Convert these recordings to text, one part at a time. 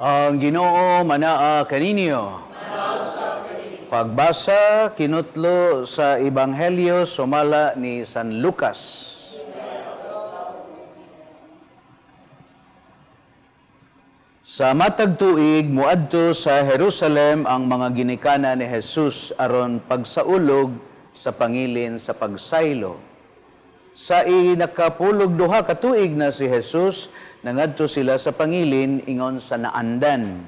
Ang Ginoo manaa kaninyo. Pagbasa kinutlo sa Ebanghelyo sumala ni San Lucas. Sa matag tuig muadto sa Jerusalem ang mga ginikanan ni Jesus aron pagsaulog sa pangilin sa pagsaylo. Sa inakapulog 2 ka tuig na si Jesus, nangadto sila sa pangilin ingon sa naandan.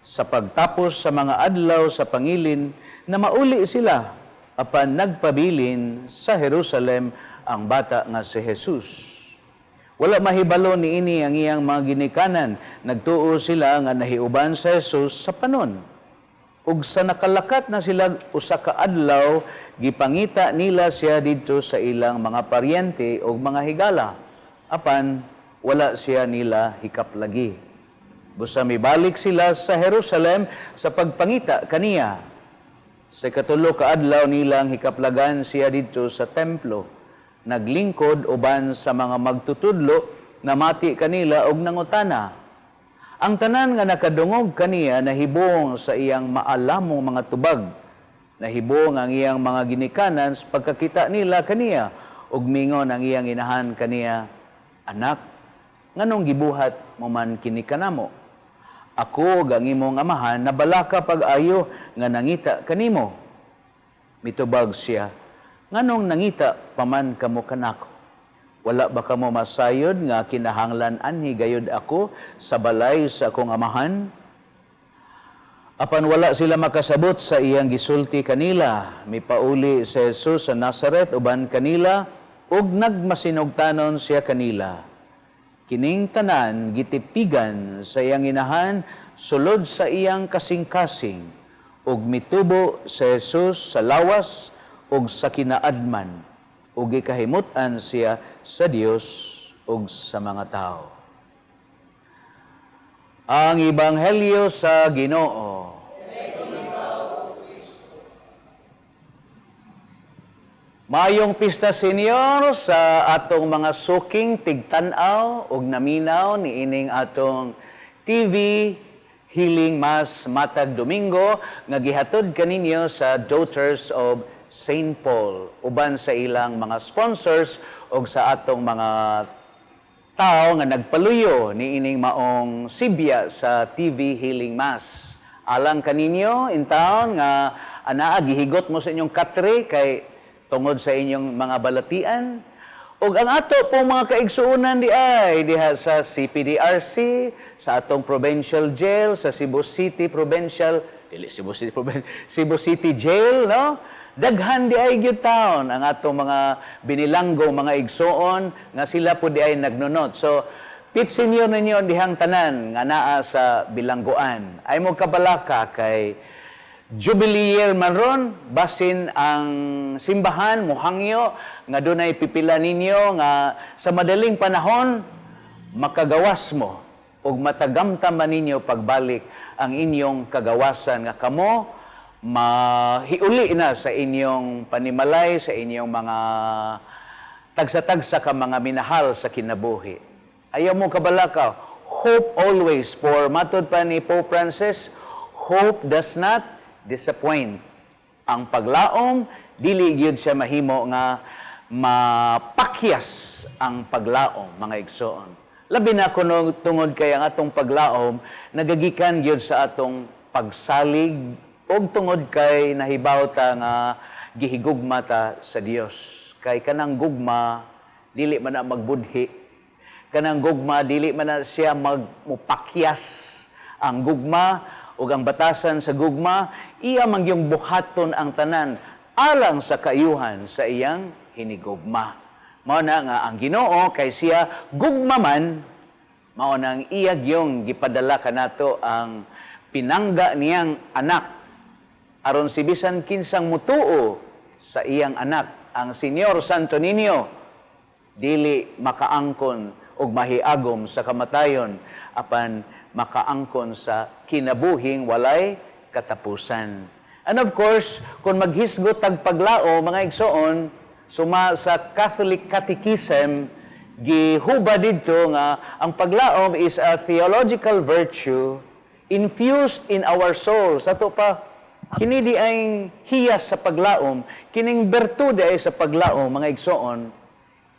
Sa pagtapos sa mga adlaw sa pangilin, na mauli sila, apan nagpabilin sa Jerusalem ang bata nga si Jesus. Wala mahibalo niini ang iyang mga ginikanan, nagtuo sila nga nahiuban sa Jesus sa panon. Ug sa nakalakat na sila 1 ka adlaw, gipangita nila siya didto sa ilang mga paryente ug mga higala. Apan wala siya nila hikaplagi. Busa mibalik sila sa Jerusalem sa pagpangita kaniya. Sa 3 ka adlaw nilang hikaplagan siya didto sa templo. Naglingkod uban sa mga magtutudlo, namati kanila og nangutana. Ang tanan nga nakadungog kaniya nahibong sa iyang maalamong mga tubag. Nahibong ang iyang mga ginikanan sa pagkakita nila kaniya ug mingon ang iyang inahan kaniya, "Anak, nganong gibuhat mo man kini kanamo? Ako ug ang imong amahan nabalaka pag-ayo nga nangita kanimo." Mitubag siya, "Nganong nangita pa man kamo kanako? Wala ba kamo masayod nga kinahanglan anhi gayud ako sa balay sa akong amahan?" Apan wala sila makasabot sa iyang gisulti kanila. Mipauli si Jesus sa Nazaret uban kanila ug nagmasinugtanon siya kanila. Kining tanan gitipigan sa iyang inahan sulod sa iyang kasing-kasing ug mitubo si Jesus sa lawas ug sa kinaadman ug gikahimut-an siya sa Dios ug sa mga tao. Ang Ebanghelyo sa Ginoo. Maayong pista, Senyor, sa atong mga suking tigtan-aw ug naminaw niining atong TV Healing Mass matag Domingo nga gihatod kaninyo sa Daughters of St. Paul uban sa ilang mga sponsors ug sa atong mga tao nga nagpaluyo niining maong sibya sa TV Healing Mass. Alang kaninyo in town nga anaa gihigot mo sa inyong katre kay tungod sa inyong mga balatian. Ug ang ato pong mga kaigsuonan di ay diha sa CPDRC, sa atong provincial jail, sa Cebu City Provincial, dili Cebu City Provincial, Cebu City Jail, no? Daghan di ay gyud taon ang atong mga binilanggo mga igsuon nga sila po di ay nagnunot. So, pit senior ninyo dihang tanan nga naa sa bilangguan. Ay mo kabalaka kay Jubilee year man ron, basin ang simbahan mohangyo nga dunay pipila ninyo nga sa madaling panahon makagawas mo ug matagamtam man ninyo pagbalik ang inyong kagawasan nga kamo mahiuli na sa inyong panimalay, sa inyong mga tagsa-tagsa ka mga minahal sa kinabuhi. Ayaw mo kabalaka, hope always, for matod pa ni Pope Francis, hope does not disappoint. Ang paglaom, dili gyud siya mahimo nga mapakyas ang paglaom, mga igsoon. Labi na kuno tungod kay ang atong paglaom nagagikan gyud sa atong pagsalig ug tungod kay nahibaw ta nga gihigugma ta sa Dios. Kay kanang gugma dili man na magbudhi. Kanang gugma dili man na siya magmupakyas. Ang gugma ug ang batasan sa gugma iya man gyung buhaton ang tanan alang sa kaayuhan sa iyang hinigugma. Mao na nga ang Ginoo kay siya gugma man, mao nang iya gyung gipadala kanato ang Pinangga niyang anak aron si bisan kinsang mutuo sa iyang anak, ang Señor Santo Niño, dili makaangkon og mahiagom sa kamatayon apan makaangkon sa kinabuhing walay katapusan. And of course, kung maghisgot tag paglaom, mga igsoon, suma sa Catholic Catechism, gihuba didto nga ang paglaom is a theological virtue infused in our souls. Ato pa, kini di ang hiyas sa paglaom, kining bertude ay sa paglaom, mga igsoon,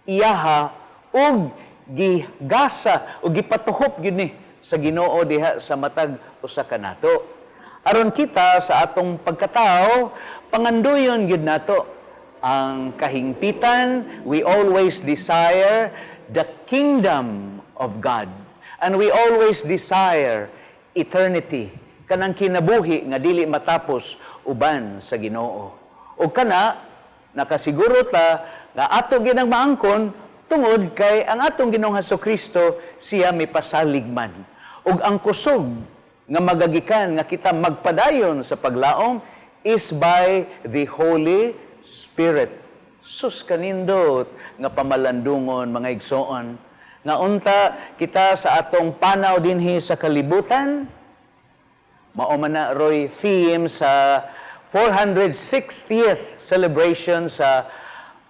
iyaha ug gigasa ug gipatuhop gyud ni sa Ginoo diha sa matag usa kanato. Aron kita sa atong pagkatao, panganduyon gyud nato ang kahingpitan. We always desire the kingdom of God. And we always desire eternity, kanang kinabuhi nga dili matapos uban sa Ginoo. O kana nakasiguro ta nga ato ginang maangkon tungod kay ang atong Ginoong Hesus Kristo, siya may pasalig man. Ug ang kusog nga magagikan nga kita magpadayon sa paglaom is by the Holy Spirit. Sus, kanindot nga pamalandungon, mga igsoon. Nga unta kita sa atong panaw dinhi sa kalibutan, mao man na roy theme sa 460th celebration sa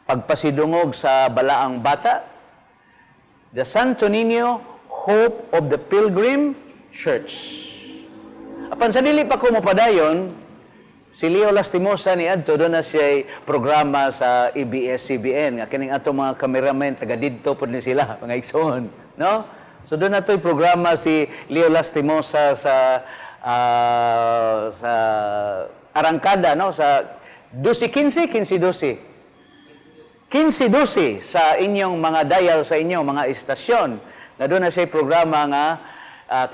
pagpasidungog sa Balaang Bata, the Santo Niño, Hope of the Pilgrim Church. Apan sa dili pa ko mopadayon, si Leo Lastimosa ni adto doon na siya programa sa E ABS-CBN nga kining ato mga cameramen taga didto pod ni sila, mga igsoon, no? So doon na to'y programa si Leo Lastimosa sa arangkada, no, sa 12:15, 15:12. 15:12 sa inyong mga dial, sa inyong mga istasyon, na doon na siya programa nga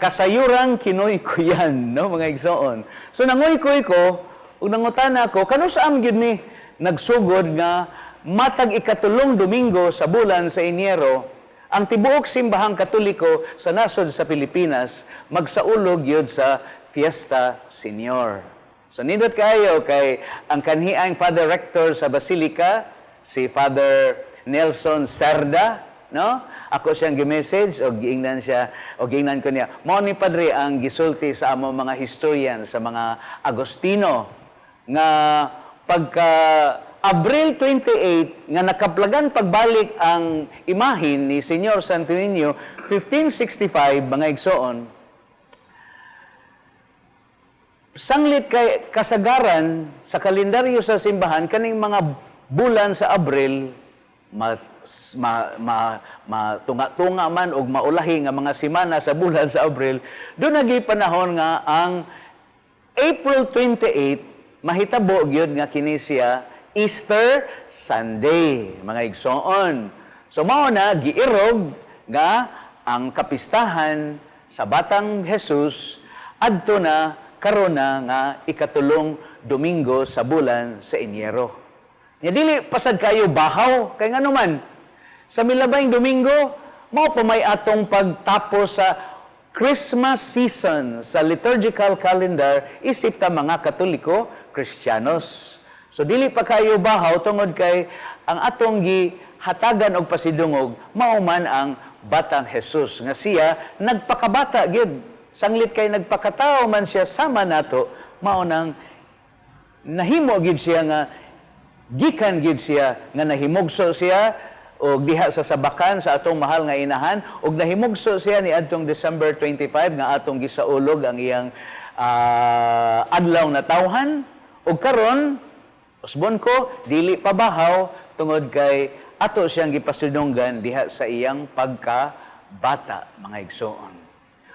"Kasayurang Kinuykuyan," no, mga igsoon. So nanguykuy ko ug nangutana ko kanu saan gyud ni nagsugod nga matag 3 Domingo sa bulan sa Enero ang tibuok Simbahang Katoliko sa nasod sa Pilipinas magsaulog gyud sa Fiesta Senior. So nindot kayo kay ang kanhiang Father Rector sa Basilica, si Father Nelson Cerda, no? Ako siyang gi-message o giingnan siya o giingnan ko niya. Mao ni, Padre, ang gisulti sa among mga historian, sa mga Agostino, nga pagka Abril 28 nga nakaplagan pagbalik ang imahin ni Señor Santo Niño 1565, mga igsoon, sanglit kay kasagaran sa kalendaryo sa simbahan kaning mga bulan sa Abril, ma, ma, ma, matunga-tunga man og maulahi nga mga semana sa bulan sa Abril, doon nagi panahon nga ang April 28 mahitabo gyud nga kini siya Easter Sunday, mga igsoon. So mao na giirog nga ang kapistahan sa Batang Jesus adto na karon na nga 3 Domingo sa bulan sa Enero. Nya dili pasad kayo bahaw kay ngano man sa milabayng Domingo mao pa may atong pagtapos sa Christmas season sa liturgical calendar isip ta mga Katoliko Kristiyanos. So dili pa kayo bahaw tungod kay ang atong gihatagan og pasidungog mao man ang Batang Jesus nga siya nagpakabata gyud. Sanglit kay nagpakatao man siya sama nato, mao nang nahimo gyud siya nga gikan gyud siya nga nahimugso siya og diha sa sabakan sa atong mahal nga inahan og nahimugso siya ni adtong December 25 nga atong gisaulog ang iyang adlaw na tawhan. Ug karon, usbon ko, dili pa bahaw tungod kay ato siyang gipasidunggan diha sa iyang pagkabata, mga igsoon.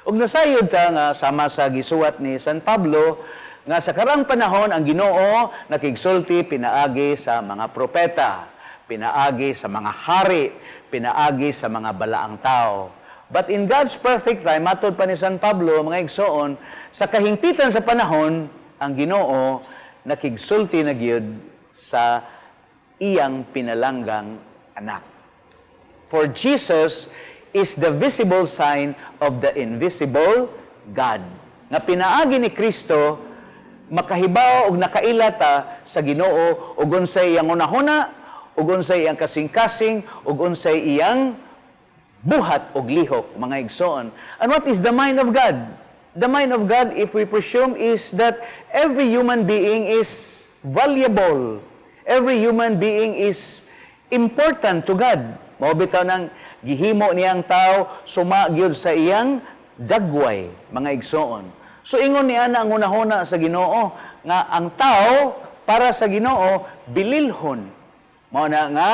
Ug nasayod ta nga sama sa gisuwat ni San Pablo nga sa karang panahon ang Ginoo nakigsulti pinaagi sa mga propeta, pinaagi sa mga hari, pinaagi sa mga balaang tao. But in God's perfect time, matod pa ni San Pablo, mga igsoon, sa kahingpitan sa panahon, ang Ginoo nakigsulti na gyud sa iyang pinalanggang anak. For Jesus is the visible sign of the invisible God. Nga pinaagi ni Kristo makahibaw og nakaila ta sa Ginoo ug unsay iyang hunahuna, ug unsay iyang kasing-kasing, ug unsay iyang buhat og lihok, mga igsoon. And what is the mind of God? The mind of God, if we presume, is that every human being is valuable. Every human being is important to God. Mao bitaw nang gihimo niyang tao suma gyud sa iyang dagway, mga igsoon. So ingon niya na ang hunahuna sa Ginoo nga ang tao para sa Ginoo bililhon. Mao na nga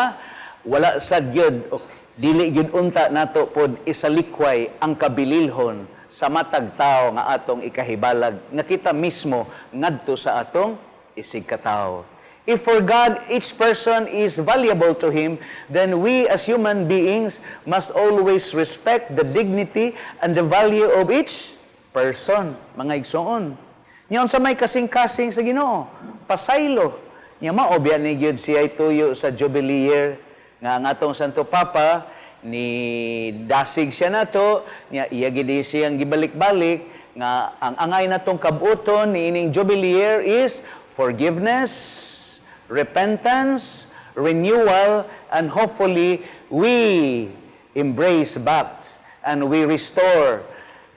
wala sad gyud o dili gyud unta nato pod isalikway ang kabililhon sa matag tao nga atong ikahibalag nga kita mismo ngadto sa atong isig katawo. If for God each person is valuable to Him, then we as human beings must always respect the dignity and the value of each person, mga igsoon. Nya unsa may kasing-kasing sa Ginoo? Pasaylo. Nya mao biya ni gyud siya tuyo sa Jubilee Year nga ang atong Santo Papa ni dasig siya nato, nya iya gid siyang gibalik-balik nga ang angay natong kabuton ni ining Jubilee Year is forgiveness, repentance, renewal, and hopefully we embrace back and we restore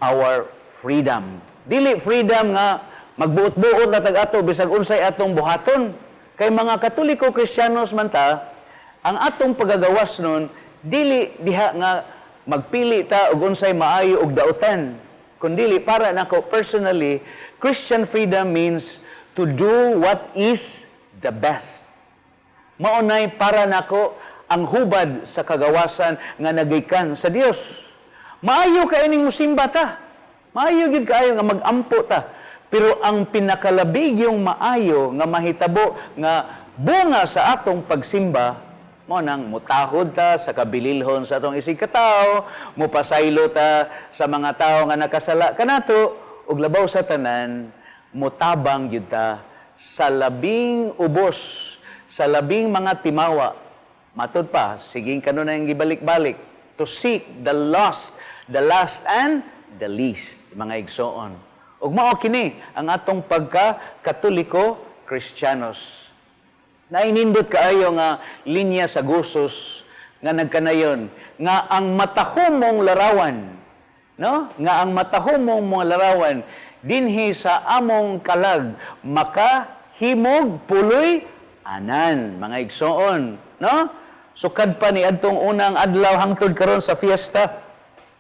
our freedom. Dili freedom nga magbuot-buot na tag ato bisag unsay atong buhaton. Kay mga Katoliko Kristiyanos man ta, ang atong pagagawas nun dili diha nga magpili ta og unsay maayo og dautan. Kundili para nako personally, Christian freedom means to do what is the best. Maunay para nako ang hubad sa kagawasan nga nagikan sa Dios. Maayo kay ining musimba ta. Maayo gyud kaayo nga magampo ta. Pero ang pinakalabig yung maayo nga mahitabo nga bunga sa atong pagsimba mo nang mutahod ta sa kabililhon sa atong isig katawo, mupasaylo ta sa mga tawo nga nakasala kanato, ug labaw sa tanan, mutabang gyud ta sa labing ubos, sa labing mga timawa. Matud pa, siging kanunay ang gibalik-balik, to seek the lost, the last and the least, mga igsoon. Ug mao kini ang atong pagka Katoliko Kristiyanos. Nainindot kaayo nga linya sa gusos nga nagkanayon nga ang matahumong larawan, no, nga ang matahumong mga larawan dinhi sa among kalag makahimog puloy anan, mga igsoon, no? Sukad pa ni adtong unang adlaw hangtod karon sa fiesta,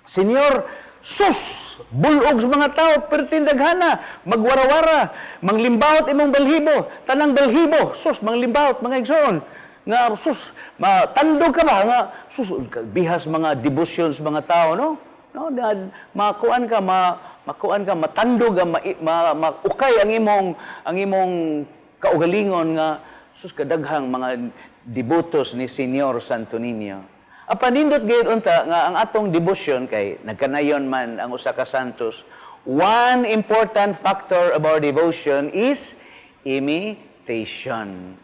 Senyor, sus, bulog sa mga tao, perting daghana, magwarawara, manglimbawot imong balhibo, tanang balhibo, sus, manglimbawot, mga igsoon. Nga, sus, matandog ka ba? Nga, sus, bihas mga devotions mga tao, no? No, na, makuan ka, makuan ka, matandog ka, maukay ang imong kaugalingon nga, sus, kadaghang mga debotos ni Senyor Santo Niño. Apan nindot gayud unta nga ang atong debosyon kay nagkanayon man ang usa ka santos. One important factor of our devotion is imitation.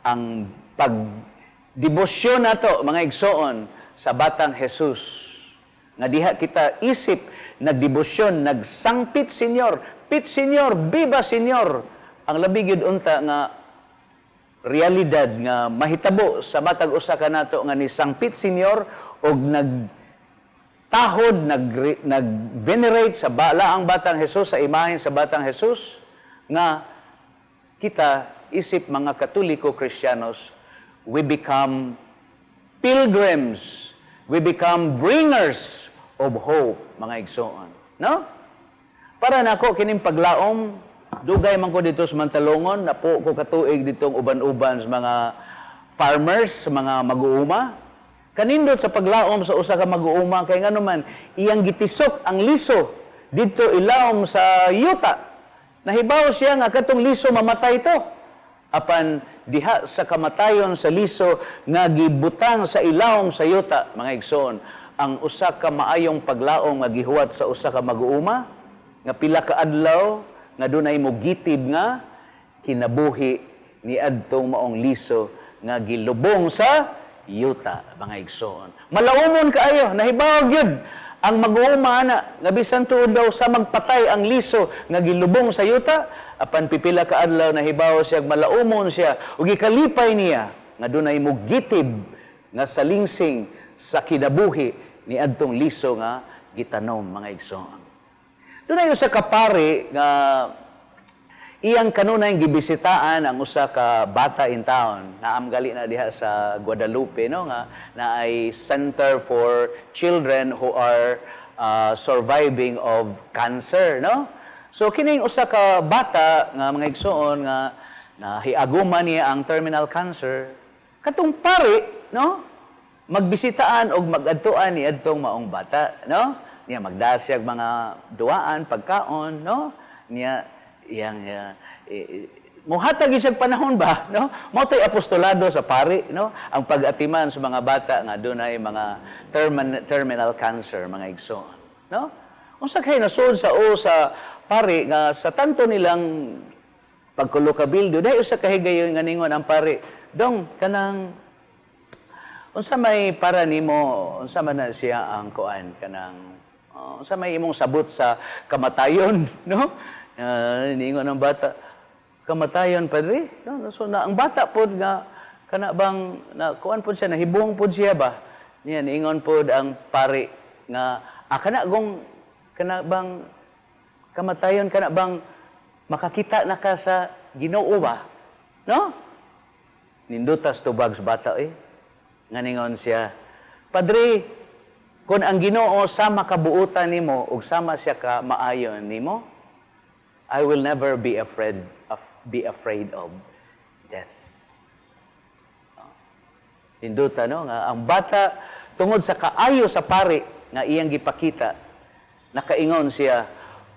Ang pagdebosyon nato, mga igsoon, sa batang Jesus nga diha kita isip nagdebosyon, nagsangpit Senyor, pit Senyor, viva Senyor. Ang labi gyud unta nga realidad nga mahitabo sa matag usa ka nato nga ni sangpit Senyor og nagtahod, nag-venerate sa balaang batang Jesus, sa imahen sa batang Jesus, nga kita isip mga Katoliko Kristiyanos, we become pilgrims, we become bringers of hope, mga igsoon, no? Para nako kining paglaom, dugay man ko dito sa Mantalongon, napo ko katuig ditong uban-uban sa mga farmers, sa mga mag-uuma. Kanindot sa paglaom sa usa ka mag-uuma kay ngano man iyang gitisok ang liso didto ilawom sa yuta. Nahibaw siya nga katong liso mamatay to. Apan diha sa kamatayon sa liso nga gibutang sa ilawom sa yuta, mga igsoon, ang usa ka maayong paglaom nga gihuwat sa usa ka mag-uuma nga pila ka adlaw nga dunay mo gitib nga kinabuhi ni adtong maong liso nga gilubong sa yuta, mga igsoon. Malaumon kaayo, nahibaw gyud Ang mag-uuma ana nga bisan tuod daw sa magpatay ang liso nga gilubong sa yuta, apan pipila ka adlaw nahibaw siya, malaumon siya ug gikalipay niya nga dunay mugitib nga salingsing sa kinabuhi ni adtong liso nga gitanom, mga igsoon. Dunay usa ka pari nga iyang kanunay gibisitaan ang usa ka bata in town. Naam gali na diha sa Guadalupe, no, nga naay center for children who are surviving of cancer, no? So kining usa ka bata nga, mga igsoon, nga nahiaguma niya ang terminal cancer, katong pari, no, magbisitaan og magadtuan ni adtong maong bata, no? Niya magdasyag mga duaan, pagkaon, no? Niya iyang muhatag gyud siyang panahon ba, no? Mao to'y apostolado sa pari, no? Ang pag-atiman sa mga bata nga dunay mga terminal cancer, mga igsoon, no? Unsa kay nasud sa o sa pari nga sa tanto nilang pagkulokabildo, dahil usa ka higayon nga ningon ang pari, "Dong, kanang unsa may para nimo, unsa man na siya ang kuan, kanang unsa may imong sabot sa kamatayon?" no? Niingon ang bata, "Kamatayon, padre?" No, so na ang bata pod nga kana bang na kuan pod siya, nahibong pod siya ba. Niya niingon pod ang pari nga kana gong kana bang kamatayon, kana bang makakita na ka sa Ginoo ba, no? Nindutas tubag sa bata eh. Nga ningon siya, "Padre, kung ang Ginoo sama kabuutan nimo ug sama siya ka maayon nimo, I will never be afraid of death." Ninduta, no, nga ang bata, tungod sa kaayo sa pari nga iyang gipakita, nakaingon siya,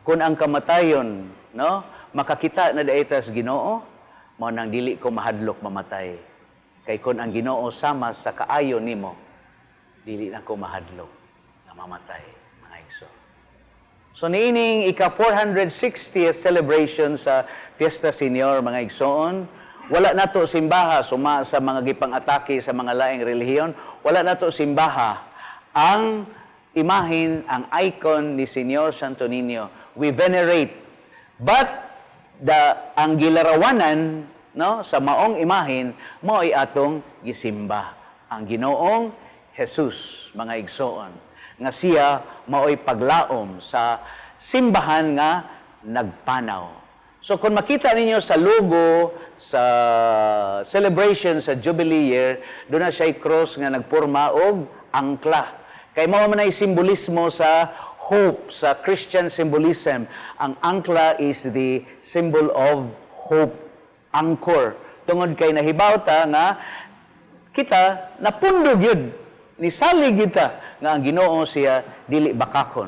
"Kung ang kamatayon, no, makakita na diay ta sa Ginoo, mao nang dili ko mahadlok mamatay. Kay kung ang Ginoo sama sa kaayo nimo, dili na ko mahadlok nga mamatay," mga igsoon. So niining ika 460th celebration sa Fiesta Senior, mga igsoon, wala nato simbaha suma sa mga gipang-atake sa mga laing relihiyon, wala nato simbaha ang imahin, ang icon ni Señor Santo Niño. We venerate. But ang gilarawanan, no, sa maong imahin, mao'y atong gisimba. Ang Ginoong Jesus, mga igsoon, nga siya mao'y paglaom sa simbahan nga nagpanaw. So kung makita ninyo sa logo sa celebration sa Jubilee Year, doon na siya'y cross nga nagporma og angkla. Kay mao man ay simbolismo sa hope, sa Christian symbolism. Ang angkla is the symbol of hope, anchor. Tungod kay nahibaw ta nga kita napundog yun, nisalig kita nga ang Ginoo siya dili bakakon,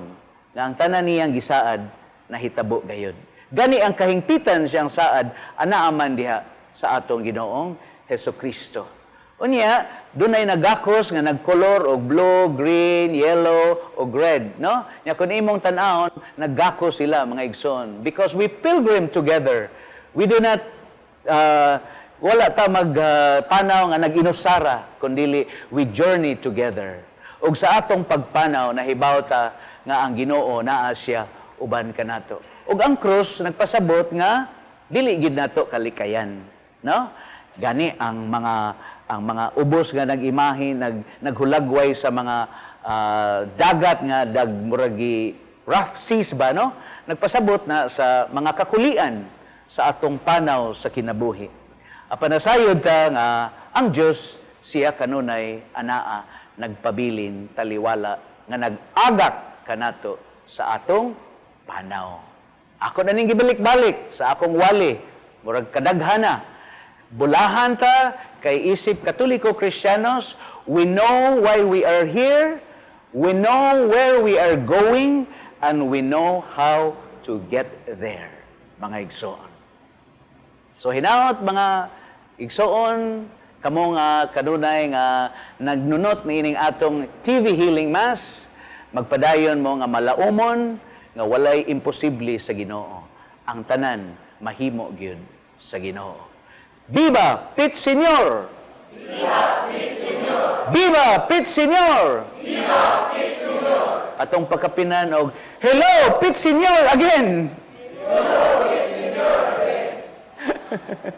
nga ang tanan niyang gisaad nahitabo gayud. Gani ang kahingpitan siyang saad anaa man diha sa atong Ginoong Hesus Kristo. Unya, dunay nagakos nga nagkolor og blue, green, yellow o red, no? Nya kung imong tan-awon, nagakos sila, mga igsoon, because we pilgrim together. We do not wala ta mag panaw nga nag-inusara, kundili we journey together. Ug sa atong pagpanaw, nahibaw ta nga ang Ginoo naa siya uban kanato. Ug ang krus nagpasabot nga dili gid nato kalikayan, no? Gani ang mga ubos nga nag-imahe naghulagway sa mga dagat nga dag muragi rough seas ba, no? Nagpasabot na sa mga kakulian sa atong panaw sa kinabuhi. Apan nasayod ta nga ang Dios siya kanunay anaa nagpabilin taliwala nga nag-agak kanato sa atong panaw. Ako na ning gibalik-balik sa akong wali, murag kadaghana. Bulahan ta kay isip Katoliko Kristiyanos, we know why we are here, we know where we are going, and we know how to get there, mga igsoon. So hinaot, mga igsoon, kamo nga kanunay nga nagnunot niining atong TV Healing Mass, magpadayon mo nga malaumon nga walay imposible sa Ginoo. Ang tanan mahimo gyud sa Ginoo. Viva Pit Señor! Viva Pit Señor! Viva Pit Señor! Atong pakapinan og "Hello, Pete Senior again." Hello, Pete Senior again.